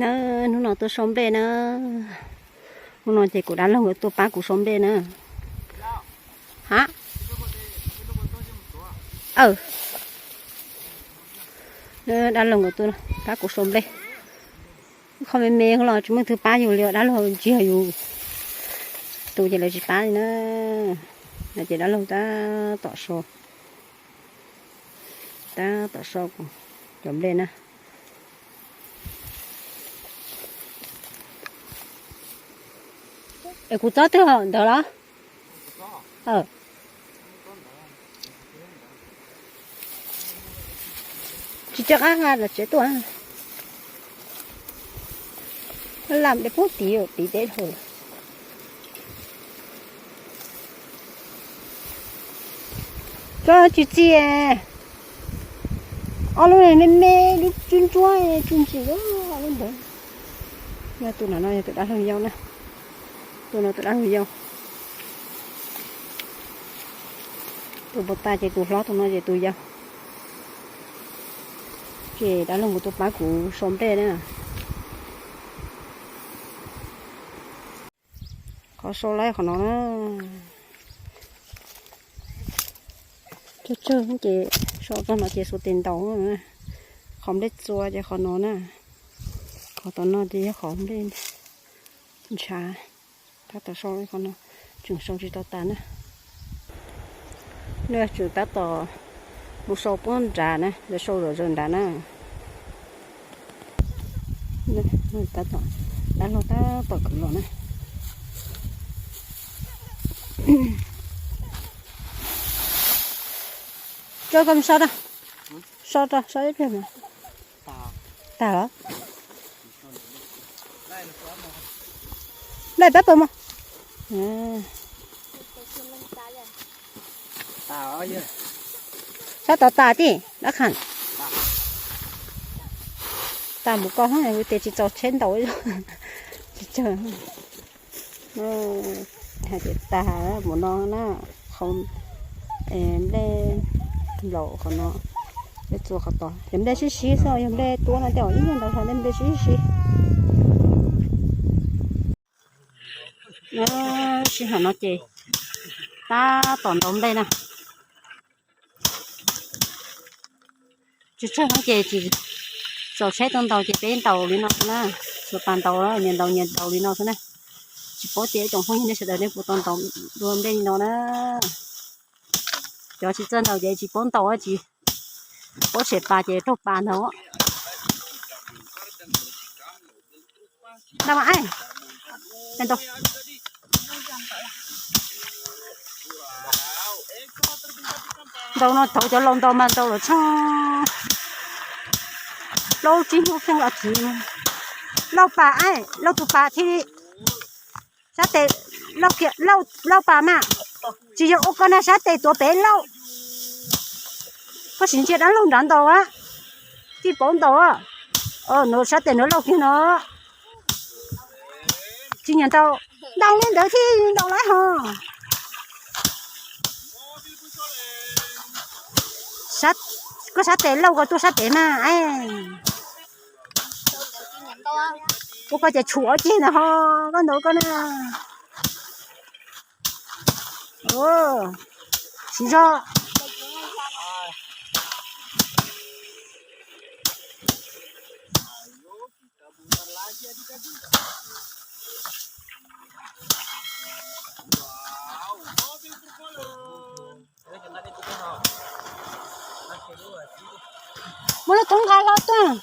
Na, hnub no tuaj sau nplej na. Hnub no ces kuv dab laug nkawd tuaj pab kuv sau nplej na. Ha, dab laug nkawd tuaj pab kuv sau nplej. Kho me me los tsis muaj leej twg pab yus li, dab laug ntsiag yus, tus ces lawv tsis pab li na. No ces dab laug tab tom sau, tab tom sau cov nplej na. Es kuv txob twg ntawd los? Tsis coj qab nqa los tsev tuaj. Lam dej pub tid, tid deb dhau. Koj tsis txiv, ob lub me me, lub ntsuab ntsuab tsis ntsim lub ntawd. Yog tus no no yog tus dab laug yau na. Tus no tus dab laug yau. Tus puas tas ces tus hlob, tus no ces tus yau. Ces dab laug mus tuaj pab kuv sau nplej na. Qhov sau laib qhov no na. Tsawg tsawg ces sau txog no ces xuas tes ntaus. Qhov nplej txua ces qhov no na. Qhov tom no ces yog qhov nplej ntshav. Tab tom sau qhov no, tseem sau tsis tau tas na. Nws tseem tab tom mus sau puab nrad na, lawv sau zom zaws nrad na. Tab tom, dab laug tab tom kwv los na. Tso koj sau da, sau da, sau ib pliag mas. Tag los? Nplaim pab pawg mog. Sab tod tas tij dab qham. Tas mus koj hov, tes tsis txaus tsheb ntaus tsis tsawg. Hais tias tas mus no na, qhov nplej nplaum qhov no, nplej txua qhov tod, yog nplej sib sib xwb, yog nplej tuab no tej zaum ib nyuag ntau, yog nplej sib sib. Sij hawm no ces tab tom ntaus nplej na. Tsis tsawg no ces tsis txaus tsheb tuaj ntaus ces peb ntaus li no xwb na. Xuas pas ntaus, nyias ntaus nyias ntaus li no xwb na. Tsis paub tias ib tsoom phooj ywg nej sawv daws nej puas tau ntaus dua nplej li no na. Cov tsis txawj ntaus ces tsis paub ntaus, tsis paub tshem pas ces raug pas ntaus. Ntaus mas, ntaus no thaum cov laus ntaus mas ntaus los tshaj plaub tsib hnub xeeb los thiv. Lauj pas, lauj tus pas thiaj li, sab tes, lauj pas mas, tsis yog ua koj na, sab tes tuav pem lauj. Koj sim ntsia dab laug nrad ntaus, tij paub ntaus, sab tes nrad lauj kiag no. Tsis nyiam ntaus, ntaus li ntawd thiaj ntaus lawm hos. Koj sab tes lauj, koj tuaj sab tes mas. Ua koj ces tshuav ceg ntawd ho, koj ntaus koj na. Siv zog. Muab lub tub nqa los tuaj.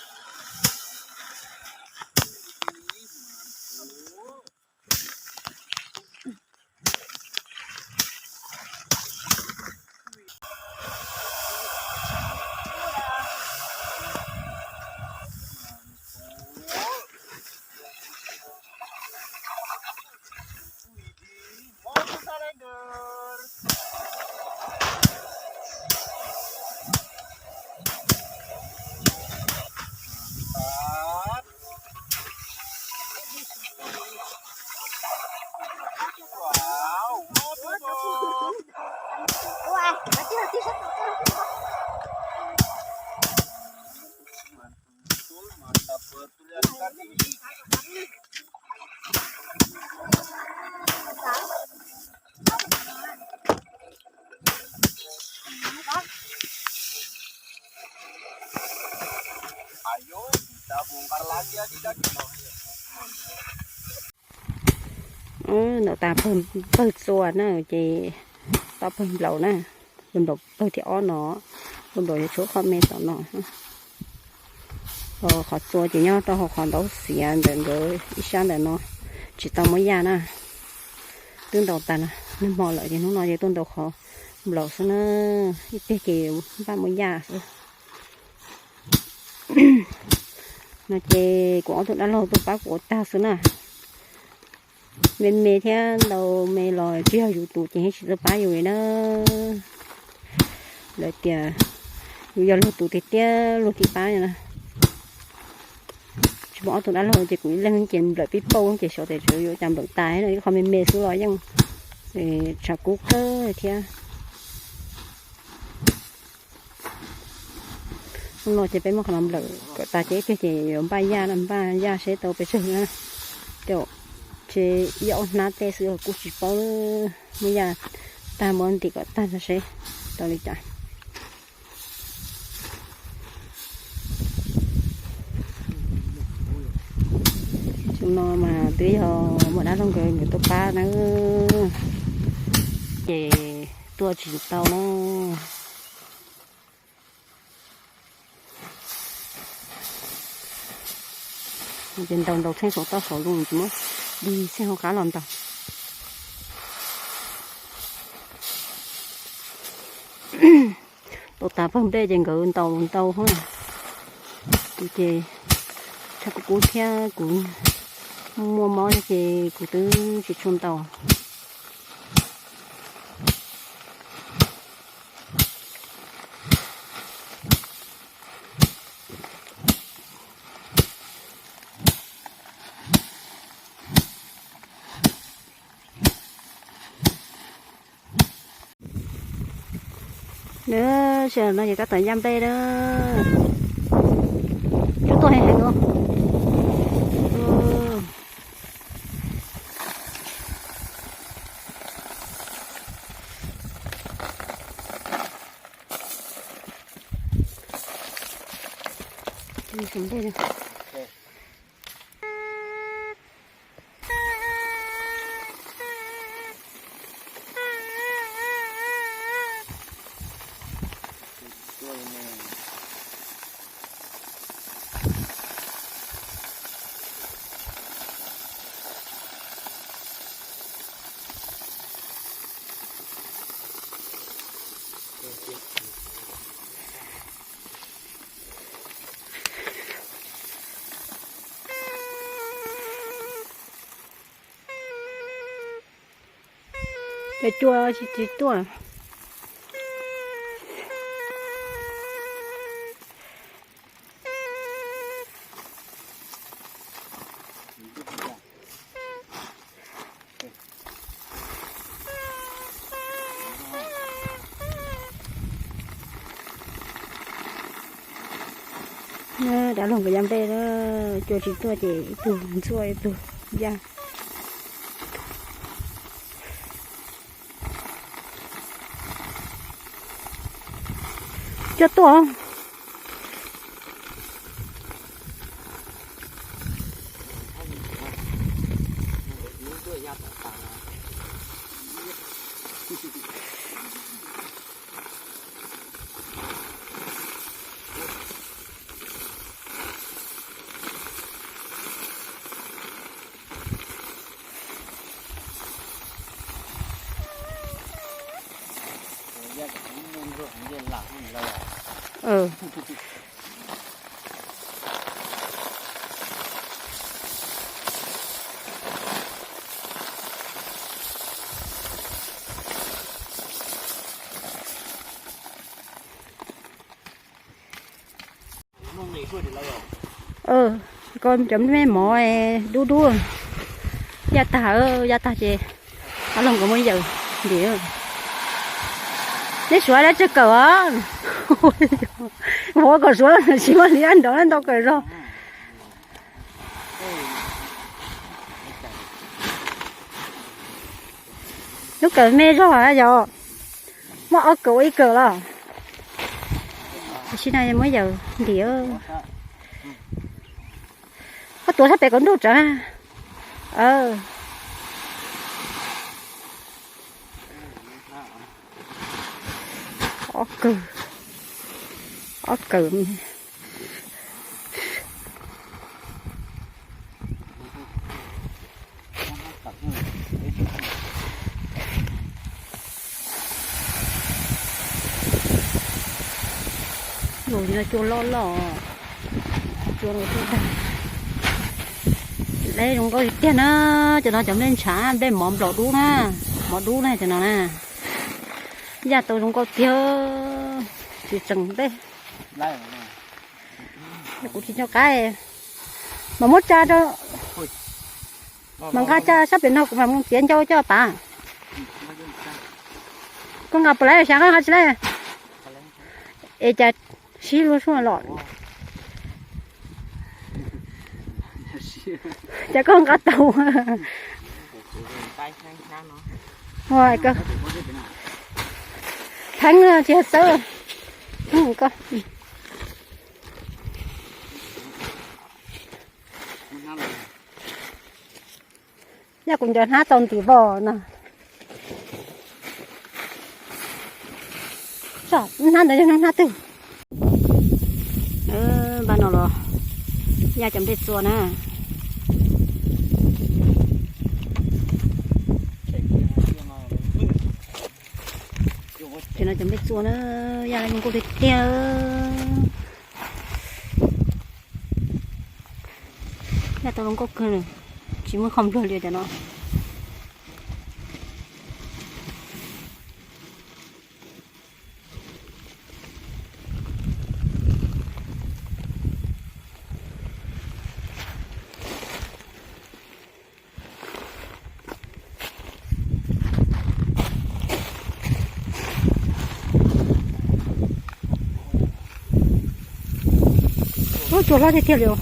Ntaus tas pawg txua na ces tau pawg nplaum na, pawg nplaum pawg thib ob no, pawg nplaum yuav tshuav qhov me tom no. Qhov txua ces nyob rau hauv qhov ntaub xiav ntawm nkawd ib sab ntawm no, tsis tau muab yaj na. Twb ntaus tas nag hmo lawm ces hnub no ces tuaj ntaus qhov nplaum xwb na, ib pliag ces npaj muab yaj xwb. No ces kuv ob tug dab laug tuaj pab kuv ua tag xwb na. Me me thiab ntau me los tsis yog yus tus ces yeej tsis tau pab yus li na. Lawv tias yus yog luag tus tiag tiag luag thiaj pab na. Tsis muaj ob tug dab laug ces kuv ib leeg ces nplawm pib pauj ces xyov tias yuav ua cas nplawm tas no, ib qho me me xwb los yeej tshav kub kawg thiab. Hnub no ces peb muab qhov no nplawm kom tas ces ib pliag ces yuav npaj yaj no, npaj yaj seb tau pes tsawg na. Ces ib ob hnab tej xwb kuj tsis paub, muab yaj tag muab ntim kom tag no seb tau li cas. Xyoo no mas twb yog muaj dab laug nkawd nkawd tuaj pab na, ces tuaj tsis tau na. Ces ntaus ntaus txheej saum toj saum lus tsis muab dig txheej hauv qab los ntaus. Tau tas pawg nplej ces nkawd ntaus ntau hos. Kuv ces tshaj kuv kub thiab kuv muaj mob ces kuv twb tsis tshua ntaus. Sawv daws, no ces tab tom yaj nplej na. Cub tuaj heev heev os. Cov cua tsis tsis tuaj. Dab laug nkawd yaj nplej, cua tsis tuaj ces ib tug ntxuaj ib tug yaj. Cua tuaj. Koj cov me mov dub dub, yaj tag, yaj tag ces dab laug nkawd muab yawm ntim. Neb suav dab tsawg kawm os? Vov kom suav tsis muaj li, nrov ntau kawm zog. Lub kawm me zog yog, muab ob kawm ua ib kawm los. Tam sim no muab yawm ntim. Koj tuav sab pem kom nruj tsawv. Ob kawm, ob kawm. Los no cua loj loj, cua no tag. Lawv zoo nkauj tiag na, cov no cov nplej ntshav, nplej mov nplaum dub na, mov dub na cov no na. Yaj tau zoo nkauj tiag, tsis tseem nplej. Kuv tsis nco qab, mas muab tsa rau, mas nqa tsa sab pem no kuv mam mus txiav ncau coj pav. Koj nqa puas lawv xyov koj nqa tsis lawv. Es cas sib luag suab los. Cas koj nqa tau. Theeb tsis xawb. Yog kuv ncaws hnab tau ntim vos no. Hnab ntawd yog hnab twg? Npaj no los yaj cov nplej txua na. Ces no cov nplej txua na, yaj zoo nkauj tiag tiag. Yaj tau zoo nkauj kawg, tsis muaj qhov nplog li cov no. Ub, cua hlob tiag tiag li os.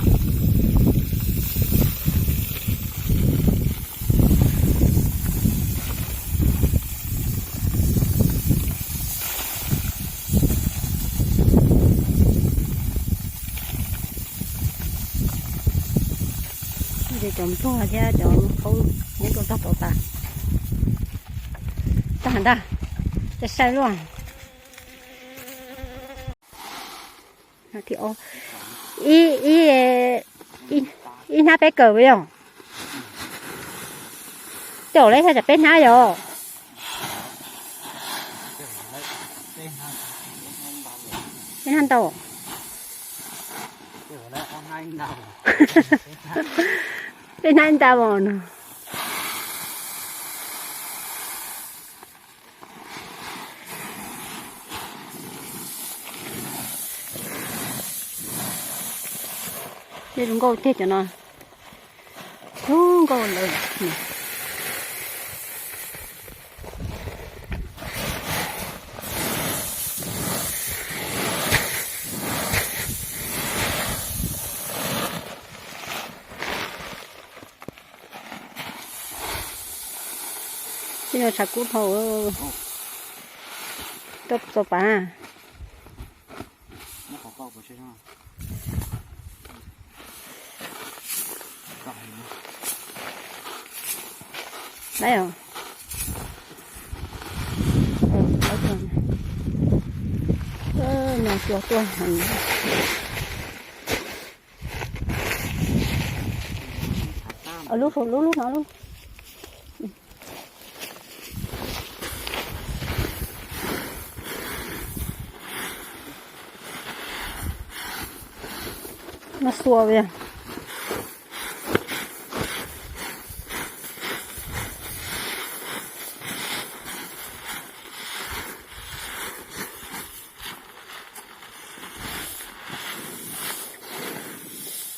Cov npluag thiab cov qaub muab rau tog tau tas. Tag ntag, sai sai luaj. Ib, ib, ib hnab peb kawm yog. Tej zaum lawv hais tias peb hnab yog. Peb hnab ntau. Peb hnab ntau no. Zoo nkauj tiag cov no. Zoo nkauj lawm. Tsis yog tshav kub dhau, tuaj txog pas. Lawm os. No cua tuaj heev. Lub, lub, lub no lub. No xua li.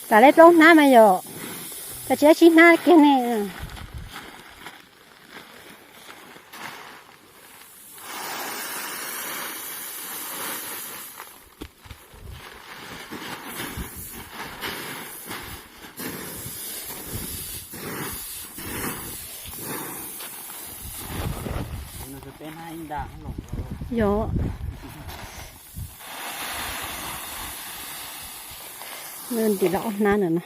Tam lej plaub hnab mas yog, tam tsis lej tsib hnab kiag ne. Yog, ntim los ob hnab ntawm no.